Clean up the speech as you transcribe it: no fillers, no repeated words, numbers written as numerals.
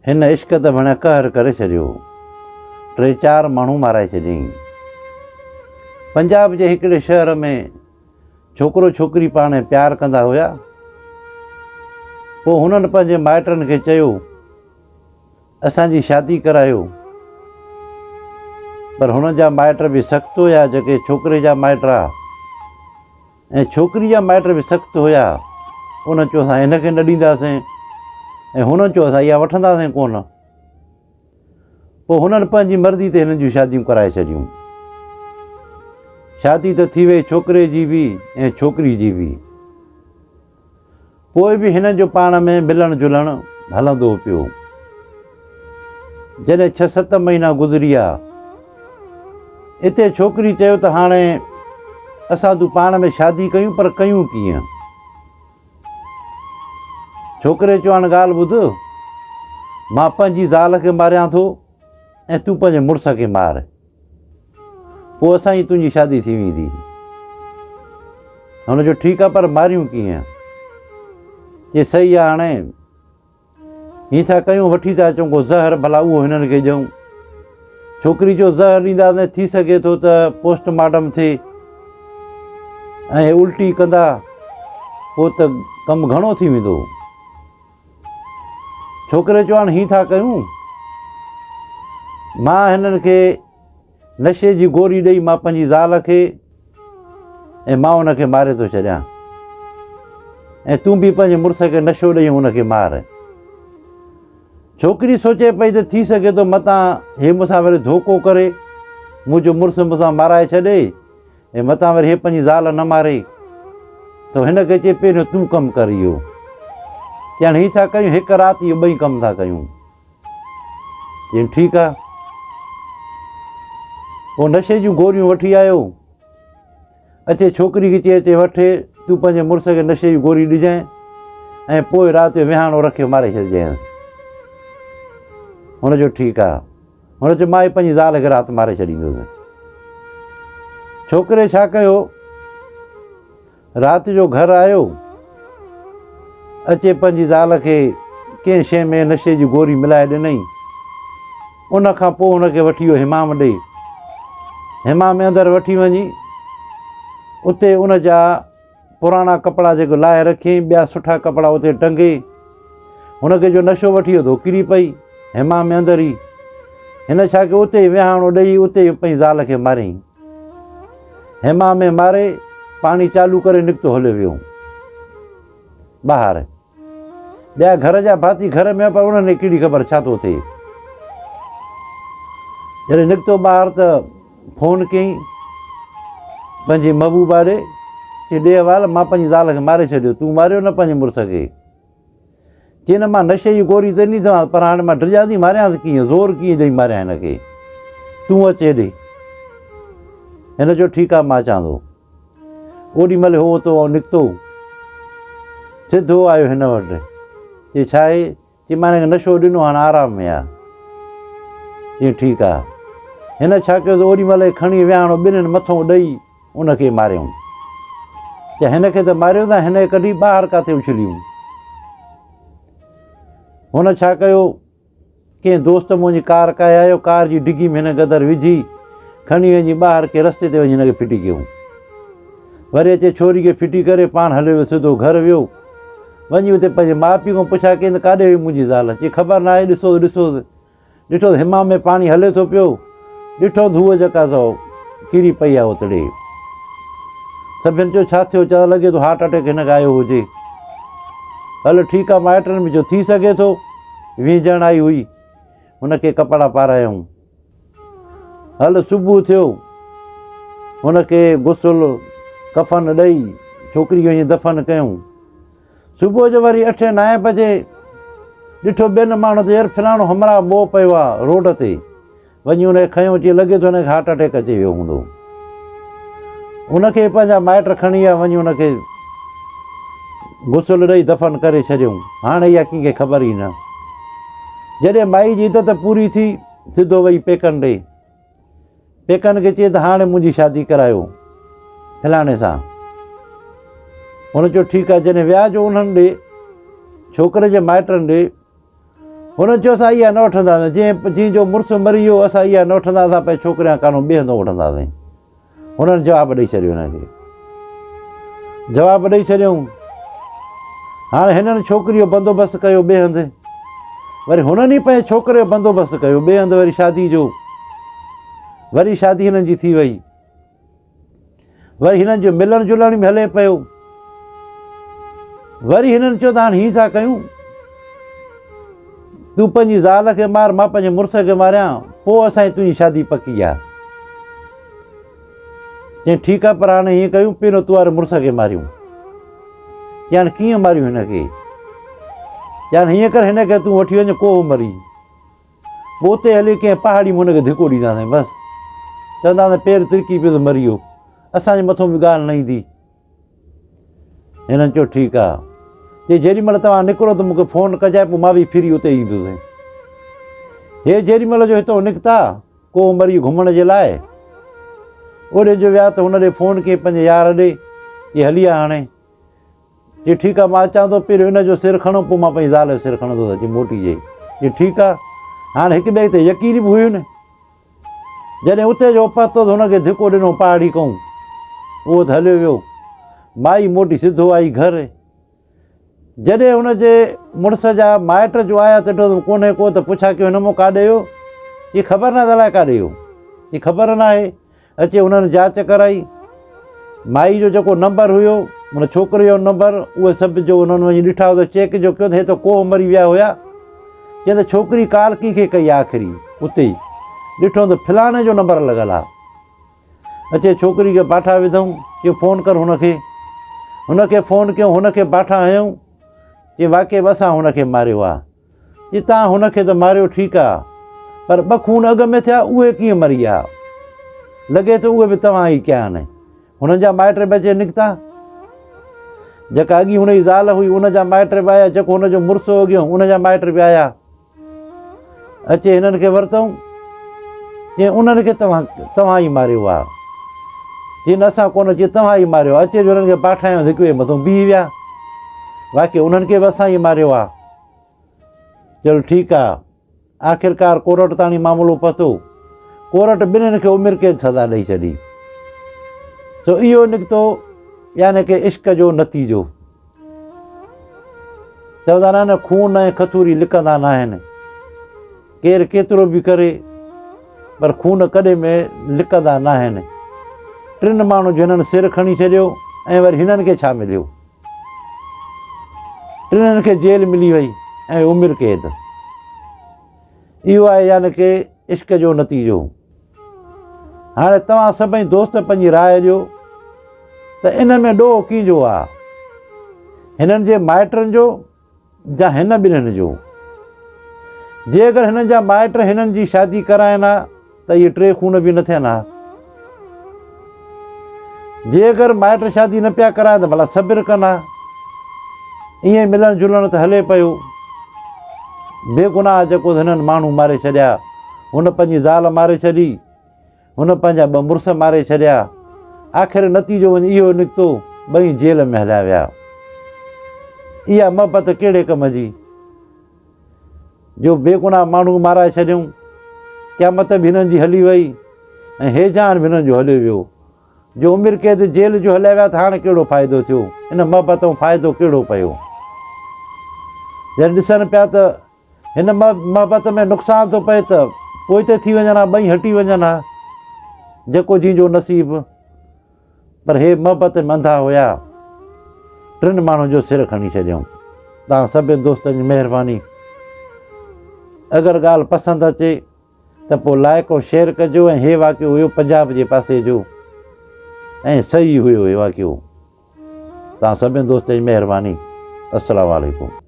هن عشق ته ڀڻيا قهر ڪري ڇڏيو. ٽي چار ماڻهو مارائي ڇڏيائين. پنجاب جي هڪڙي شهر ۾ ڇوڪرو ڇوڪري پاڻ ۾ پيار ڪندا هيا. پوء هنن پنهنجي مائٽن کي چيو، اسان جي شادي ڪرايو. پر هنن جا مائٽ به سخت هيا، جيڪي ڇوڪري جا مائٽ ها ۽ ڇوڪري جا مائٽ به سخت هيا. انهن چيو اسان هن کي نه ڏينداسين ۽ هنن چيو اسان اها وٺنداسين ڪونه. پوء هنن پنهنجي مرضي تي هنن جون شاديون ڪرائي ڇڏيون. شادي ته ٿي وئي ڇوڪري جي به ۽ ڇوڪري جي به. پوء به هنن جو پاڻ ۾ ملڻ جلڻ هلندو پيو. جڏهن ڇهه ست مهينا گذريا، اتي ڇوڪري چيو ته هاڻي اسان تون پاڻ ۾ شادي ڪيون پر ڪيون ڪيئن؟ ڇوڪري چيو هاڻي ڳالهه ٻڌ، مان پنهنجي زال کي ماريان ٿو ۽ تون پنهنجي مڙس کي مار. پوء اسان جي تنهنجي شادي ٿي ويندي. هن چيو ٺيڪ آ پر ماريون ڪيئن؟ چي صحيح آ هاڻي هي ٿا ڪيون وٺي ٿا اچون ڪو زهر ڀلا اهو هنن کي ڏيون. ڇوڪري چيو زهر ڏينداسين ٿي سگهي ٿو ته پوسٽ مارٽم ٿئي ۽ الٽي ڪندا پوء ته ڪم گهڻو ٿي ويندو. ڇوڪري چيو هاڻ هي ٿا ڪيون مان هنن کي نشي جي گوري ڏئي مان پنهنجي زال کي ۽ مان ان کي ماري ٿو ڇڏيان ۽ تون به پنهنجي مڙس کي نشو ڏئي ان کي مار. ڇوڪري سوچي پئي ته ٿي سگهي ٿو متان هي مون سان وري ڌوڪو ڪري منهنجو مڙس مون سان مارائي ڇڏي ۽ متان وري هي پنهنجي زال نه ماري. ته هن کي چئي پهريون تون ڪم ڪر اهو. چي هاڻي هي ڇا ڪيون هڪ رات اهو ٻئي ڪم ٿا ڪيون. چيائين ٺيڪ آ. پوء نشي جون گوريون وٺي آيو. اچي ڇوڪري کي چئي اچي وٺ تون پنهنجي مڙس کي نشي جي گوري ڏجانء ۽ پوء رات جو ويهاڻو رکي ماري ڇڏجانء. هن چيو ٺيڪ آ. هن چيو مان ئي پنهنجي زال کي رات ماري ڇڏيندس. ڇوڪري ڇا ڪيو، رات جو گهر آيو، اچي پنهنجي زال کي ڪنهن شيء ۾ نشي جي گوري ملائي ڏنائين. ان کان پوء هن کي وٺي ويو حمام ڏي. حمام ۾ اندر وٺي وڃي اتي ان جا پراڻا ڪپڙا جيڪي لاهي رکيائين، ٻيا سٺا ڪپڙا اتي ٽنگي، هن کي جو نشو وٺي ويو ته هو ڪري پئي، حمام ۾ اندر ئي. هن ڇا ڪيو، اتي ئي ويهاڻو ڏيئي، اتي ئي پنهنجي زال کي ماريائين. حمام ۾ ماري، پاڻي چالو ڪري نڪتو هليو ويو ٻاهر. ٻيا گهر جا ڀاتي گهر ۾ هئا پر انهن کي ڪهڙي خبر ڇا ٿو ٿئي. جڏهن نڪتو ٻاهر ته فون ڪيائين پنهنجي محبوبا ڏي چي ڏي احوال مان پنهنجي زال کي ماري ڇڏيو تون ماريو نه پنهنجي مڙس کي. چي نه مان نشي جي گوري ته ڏني اٿمانس پر هاڻي مان ڊڄان ٿي ماريانس ڪيئن زور ڪيئن ڏئي ماريان هن کي تون اچ هيڏي. هن چيو ٺيڪ آهي مان اچان ٿو. اوڏي مهل هو اتو نڪتو، سڌو آيو هن وٽ. چي ڇا آهي؟ چي مان هن کي نشو ڏنو هاڻ آرام ۾ آ. چيائين ٺيڪ آ. هن ڇا ڪيو ته اوڏي مهل کڻي ويهاڻو ٻنهين مٿئون ڏئي ان کي ماريائون. چي هن کي ته ماريو ٿا هن کي ڪڍي ٻاهر ڪاٿي اڇليون. هن ڇا ڪيو؟ ڪنهن دوست منهنجي ڪار ڪاهي آيو، ڪار جي ڊگي ۾ هن گدر وجهي، کڻي وڃي ٻاهر ڪنهن رستي تي وڃي هن کي ڦٽي ڪيائون. وري اچي ڇوري کي ڦٽي ڪري پاڻ هليو ويو سڌو گهر ويو. وڃي اتي پنهنجي ماء پيء کان پڇا ڪيائين ته ڪاڏي وئي منهنجي زال؟ چي خبر ناهي، ڏسو ته ڏسو ته. ڏٺو ته حمام ۾ پاڻي هلي ٿو پيو. ڏٺو ته هوء جيڪا سو ڪري پئي آهي اتڙي. سڀن چيو ڇا ٿيو؟ چوڻ لڳي ٿو هارٽ اٽيڪ هن کي آيو هجي. هل ٺيڪ آهي مائٽن به چيو ٿي سگهي ٿو. وينجهڻ آئي هئي. هن کي ڪپڙا پارايائون. هل صبح ٿيو. هن کي غسل ڪفن ڏئي ڇوڪري کي وڃي دفن ڪيائون. صبح جو وري اٺين نائين بجي ڏٺو ٻين ماڻهن ته يار فلاڻو همراهه مئو پيو آ روڊ تي. وڃي ان کي کنيو چي لڳي ٿو هن کي هارٽ اٽيڪ اچي ويو هوندو. ان کي پنهنجا مائٽ کڻي ويا وڃي ان کي غسل ڏئي دفن ڪري ڇڏيائون. هاڻ اها ڪنهن کي خبر ئي نه. جڏهن مائي جي عدت پوري ٿي سڌو وئي پيڪن ڏي. پيڪن کي چئي ته هاڻي منهنجي شادي ڪرايو فلاڻي سان. هن چيو ٺيڪ آهي. جڏهن ويا جو انهن ڏي ڇوڪري جي مائٽن ڏي. هنن چيو اسان اها نه وٺنداسين، جنهن جنهن جو مڙس مري ويو اسان اها نه وٺنداسين، اسان پنهنجي ڇوڪري کان ڪانو ٻئي هنڌون وٺنداسين. هنن جواب ڏئي ڇڏيو هنن کي. جواب ڏئي ڇڏيائون. هاڻي هنن ڇوڪري جو بندوبست ڪيو ٻئي هنڌ. وري هنن ئي پنهنجي ڇوڪري جو بندوبست ڪيو ٻئي هنڌ وري شادي جو. وري شادي هنن جي ٿي وئي. وري هنن جو ملڻ جلڻ به هلي پيو. وري هنن چيو ته هاڻي هيئن ٿا ڪيون، تون پنهنجي زال کي مار، مان پنهنجي مڙس کي ماريان، پوء اسان جي تنهنجي شادي پڪي آ. چيائين ٺيڪ آ، پر هاڻي هيئن ڪيون، پهريون تون واري مڙس کي ماريون. چيائين هاڻي ڪيئن ماريون هن کي؟ چيائين هيئن ڪر، هن کي تون وٺي وڃ ڪوهه مري. پوء اتي هلي ڪنهن پهاڙي ۾ هن کي ڌڪو ڏينداسين، بس چونداسين پير ترڪي پيو ته مري ويو، اسان جي مٿو به ڳالهه نه ايندي. هنن چيو ٺيڪ آ. چي جيڏي مهل توهان نڪرو ته مون کي فون ڪجانء پوء مان به ڦري اتي ايندس. هي جيڏي مهل جو هتو نڪتا ڪوهه مري گهمڻ جي لاء اوڏي جو ويا ته هن ڏي فون ڪيائين پنهنجي يار ڏي، چي هلي آ هاڻي. چي ٺيڪ آ مان اچان ٿو پهريون ان جو سر کڻو پوء مان پنهنجي زال جو سر کڻندس اچي موٽي جي چي ٺيڪ آ. هاڻ هڪ ٻئي تي يقين به هيون. جڏهن اتي جو پهتو ته هن کي ڌڪو ڏنو پهاڙي کئون اهو ته هليو ويو. مائي موٽي سڌو آئي گهر. جڏهن هن جي مڙس جا مائٽ جو آيا ته ڏٺو ته ڪونهي ڪو ته پڇا ڪيو هن مون ڪاڏي ويو؟ چي خبر ناهي ته الائي ڪاڏي ويو. چي خبر ناهي. اچي انهن جاچ ڪرائي. مائي جو جيڪو نمبر هيو، ان ڇوڪري جو نمبر، اهي سڀ جو انهن وڃي ڏٺا ته چيڪ جو ڪيو ته هي ته ڪوهه مري ويا هيا. چين ته ڇوڪري ڪال ڪنهن کي ڪئي آخري اتي ئي ڏٺو ته فلاڻي جو نمبر لڳل آ. اچي ڇوڪري کي باٺا وڌائون، چيو فون ڪر هن کي. هن کي فون ڪيو، هن کي باٺا هنيائون، چي واقعي به اسان هن کي ماريو آ. چي تان هن کي ته ماريو ٺيڪ آ، پر ٻه خون اڳ ۾ ٿيا اهي ڪيئن مري ويا؟ لڳي ٿو اهي به توهان ئي ڪيا آهن. هنن جا مائٽ به اچي نڪتا. جيڪا اڳي هن جي زال هئي ان جا مائٽ به آيا، جيڪو هن جو مڙس هو اڳيون ان جا مائٽ به آيا. اچي هنن کي ورتائون. چي انهن کي توهان توهان ئي ماريو آ. چي نه اسان ڪونه، چي توهان ئي ماريو آ. اچي جو هنن کي باٺايائون ته هڪ ٻئي مٿون بيهي ويا. واقعي انهن کي به اسان ئي ماريو آ. چل ٺيڪ آ. آخرڪار ڪورٽ تاڻي معاملو پهتو. ڪورٽ ٻنهين کي عمر قيد سزا ڏئي ڇڏي. سو اهو نڪتو يعني ڪه عشق جو نتيجو. چوندا آهن نه خون ۽ کٿوري لڪندا ناهن. ڪير ڪيترو به ڪري پر خون ڪڏهن به لڪندا ناهن. ٽن ماڻهن جو هنن سر کڻي ڇڏيو ۽ وري هنن کي ڇا مليو؟ ٽنهن کي جيل ملي وئي ۽ عمر قيد. اهو آهي يعني ڪه عشق جو نتيجو. هاڻي توهان سڀئي دوست پنهنجي راء ڏيو ته ان ۾ ڏوهه ڪنهن جو آ؟ هنن جي مائٽن جو جا هن ٻنهين جو؟ جي اگر هنن جا مائٽ هنن جي شادي ڪرائن ها ته اهي ٽي خون به نه ٿين ها. جي اگر مائٽ شادي نه پيا ڪرائن ته ڀلا صبر ڪن ها. ائين ملڻ جلڻ ته هلي پيو. بيگناهه جيڪو هنن ماڻهو ماري ڇڏيا. هن پنهنجي زال ماري ڇڏي. هن پنهنجا ٻه مڙس ماري ڇڏيا. آخر نتيجو وڃي اهو نڪتو، ٻئي جيل ۾ هليا ويا. اها محبت ڪهڙي ڪم جي، جو بيگناهه ماڻهو مارائي ڇڏيائون. قيامت به هنن جي هلي وئي ۽ هيجان به هنن جو هليو ويو. جو عمر قيد جيل جو هليا ويا ته هاڻ ڪهڙو فائدو ٿيو؟ ان محبت مان فائدو ڪهڙو پيو؟ جڏهن ڏسن پيا ته هن محبت ۾ نقصان ٿو پئي ته پوئتي ٿي وڃن ها، ٻئي هٽي وڃن ها، جيڪو جنهن جو نصيب. پر هي محبت ۾ انڌا هيا. ٽن ماڻهن جو سر کڻي ڇڏيائون. توهان سڀني دوستن جي مهرباني. اگر ڳالهه پسند اچي ته پوء لائيڪ ۽ شيئر ڪجو ۽ هي واقعو هيو پنجاب جي پاسي جو ۽ صحيح هيو هي واقعو. توهان سڀني دوستن جي مهرباني. السلام عليڪم.